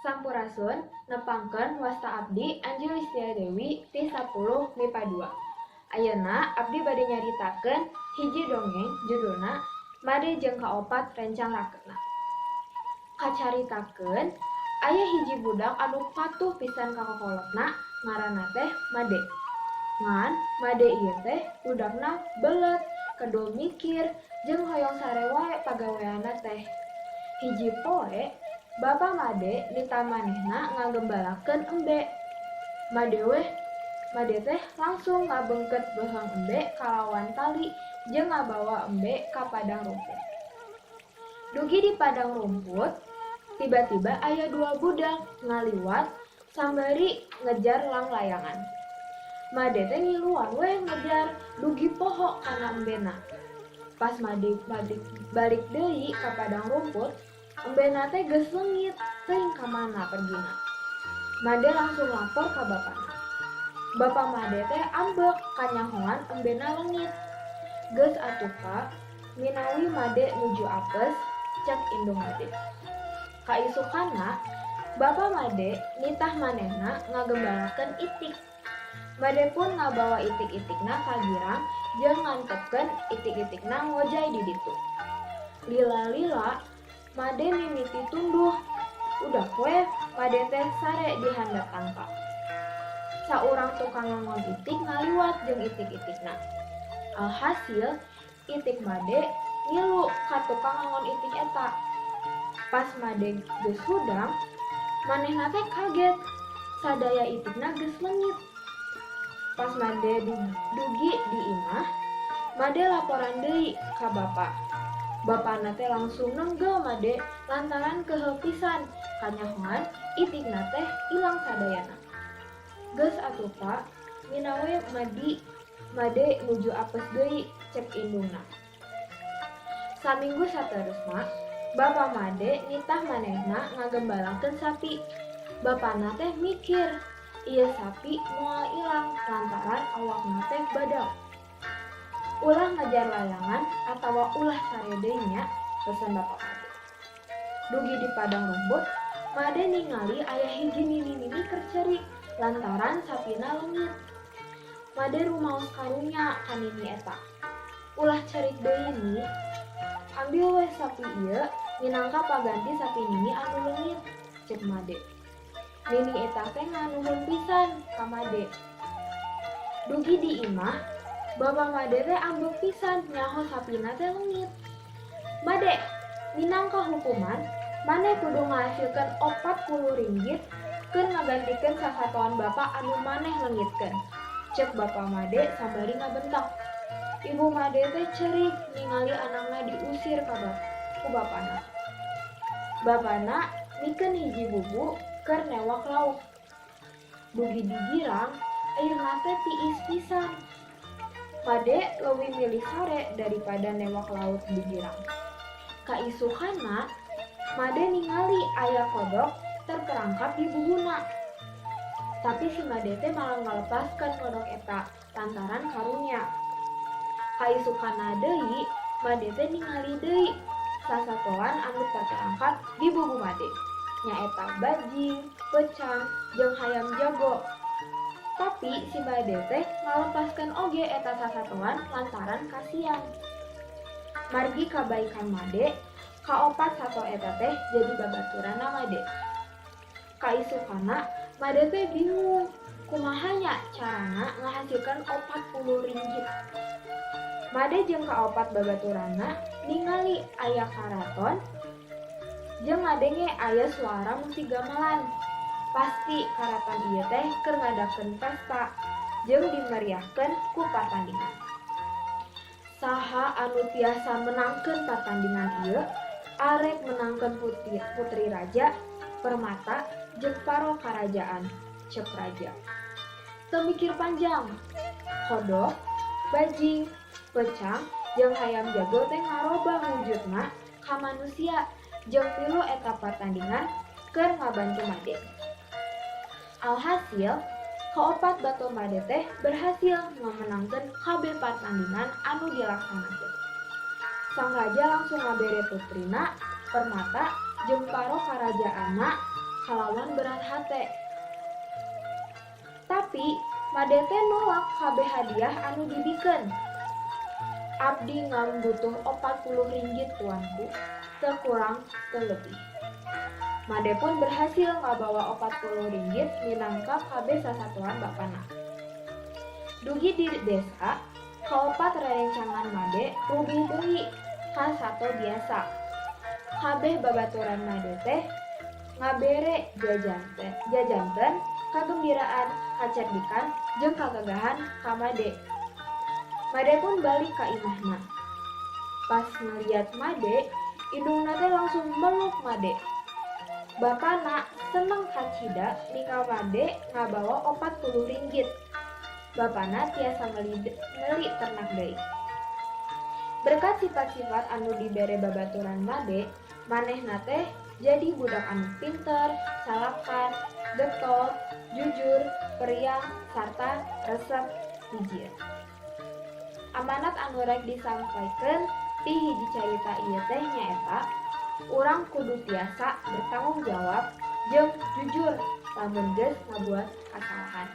Sampurasun, nepangkeun wasta abdi Anjul Listia Dewi ti 10 MIPA 2. Ayeuna abdi bade nyaritakeun hiji dongeng judulna Made jeung Kaopat Rencang Raketna. Kacaritakeun aya hiji budak anu patuh pisan ka kokolotna, ngaranna teh Made. Ngan Made ieu teh budakna belet, kedul mikir, jeung hoyong sare wae pagaweanna teh. Hiji poe, Bapa Made nitah manehna ngagembalakeun embe. Made weh, Made teh langsung ngabengket beuheung embe kalawan tali jeung ngabawa embe ka padang rumput. Dugi di padang rumput, tiba-tiba aya dua budak ngaliwat sambari ngejar langlayangan. Made teh ngiluan weh ngejar dugi poho kana embena. Pas Made balik deui ka padang rumput, embena teh geus leungit, teuing ka mana pergina. Made langsung lapor ka bapana. Bapa Made teh ambek kanyahoan embena leungit. "Geus atuh Ka, minawi Made nuju apes," cek indung Made. Kaisukanna, Bapa Made nitah manehna ngagembalakeun itik. Made pun ngabawa itik-itikna ka girang jeung ngantepkeun itik-itikna ngojay di ditu. Lila-lila Made mimiti tunduh. Udah we Made teh sare di handap tangkal. Saurang tukang ngangon itik ngaliwat jeung itik-itikna. Alhasil, itik Made ngilu ka tukang ngangon itik eta. Pas Made geus hudang, manehna teh kaget. Sadaya itikna geus leungit. Pas Made dugi di imah, Made laporan deui ka bapa. Bapana teh langsung nenggel Made lantaran keheul pisan kanyahoan itikna teh ilang sadayana. "Geus atuh Pa, minawi Made nuju apes deui," cek indungna. Saminggu saterusna, Bapa Made nitah manehna ngagembalakeun sapi. Bapana teh mikir, ieu sapi moal ilang lantaran awakna teh badag. "Ulah ngejar layangan atawa ulah sare deui nya," pesen Bapa Made. Dugi di padang rumput, Made ningali aya hiji nini-nini keur ceurik lantaran sapina leungit. Made rumaos karunya ka nini eta. "Ulah ceurik deui, Ni. Ambil weh sapi ieu minangka paganti sapi nini anu leungit," cek Made. Nini eta teh nganuhun pisan ka Made. Dugi di imah, Bapa Made teh ambek pisan nyaho sapina teh leungit. "Made, minangka hukuman, maneh kudu ngahasilkeun 40 ringgit keur ngagantikeun sasatoan bapa anu maneh leungitkeun," cek Bapa Made sambari ngabentak. Ibu Made teh ceurik ningali anakna diusir ku bapana. Bapana mikeun hiji bubu keur newak lauk. Dugi di girang, airna teh tiis pisan. Made leuwih milih sare daripada newak lauk di girang. Kaisukanna, Made ningali aya kodok terperangkap di bubuna. Tapi si Made teh malah ngalepaskeun kodok eta lantaran karunya. Kaisukanna deui, Made teh ningali deui sasatoan anu terperangkap di bubu Made. Nyaeta bajing, peucang, jeung hayam jago. Tapi si Made teh ngalepaskeun oge eta sasatoan lantaran kasian. Margi kabaikan Made, kaopat sato eta teh jadi babaturanna Made. Kaisukanna, Made teh bingung kumaha nya carana ngahasilkeun 40 ringgit. Made jeung kaopat babaturanna ningali aya karaton jeung ngadenge aya suara musik gamelan. Pasti karaton ieu teh keur ngadakeun pesta jeung dimeriahkeun ku partandingan. Saha anu tiasa menangkeun partandingan ieu arek menangkeun putri raja, permata, jeung paro karajaan, cek raja. Teu mikir panjang, kodok, bajing, peucang, jeung hayam jago teh ngarobah wujudna ka manusia jeung milu eta partandingan keur ngabantu Made. Alhasil, kaopat batur Made teh berhasil ngamenangkeun kabeh partandingan anu dilaksanakeun. Sang raja langsung ngabere putrina, permata, jeung paro karajaanna kalawan berat hate. Tapi Made teh nolak kabeh hadiah anu dibikeun. "Abdi ngan butuh 40 ringgit, tuanku, teu kurang teu leuwih." Made pun berhasil ngabawa 40 ringgit minangka kabeh sasatoan bapana. Dugi di desa, kaopat rerencangan Made rubih deui ka sato biasa. Kabeh babaturan Made teh ngabere jajanten kagembiraan, kacerdikan, jeung kagagahan ka Made. Made pun balik ka imahna. Pas ngeliat Made, indungna teh langsung meluk Made. Bapana seneng kacida ningal Made ngabawa 40 ringgit. Bapana tiasa meuli ternak deui. Berkat sifat-sifat anu dibere babaturan Made, manehna teh jadi budak anu pinter, calakan, getol, jujur, periang, sarta resep jujur. Amanat anu rek disampaikan ti hiji carita ieu teh nyaeta urang kudu tiasa bertanggung jawab jeung jujur lamun geus ngabuat kasalahan.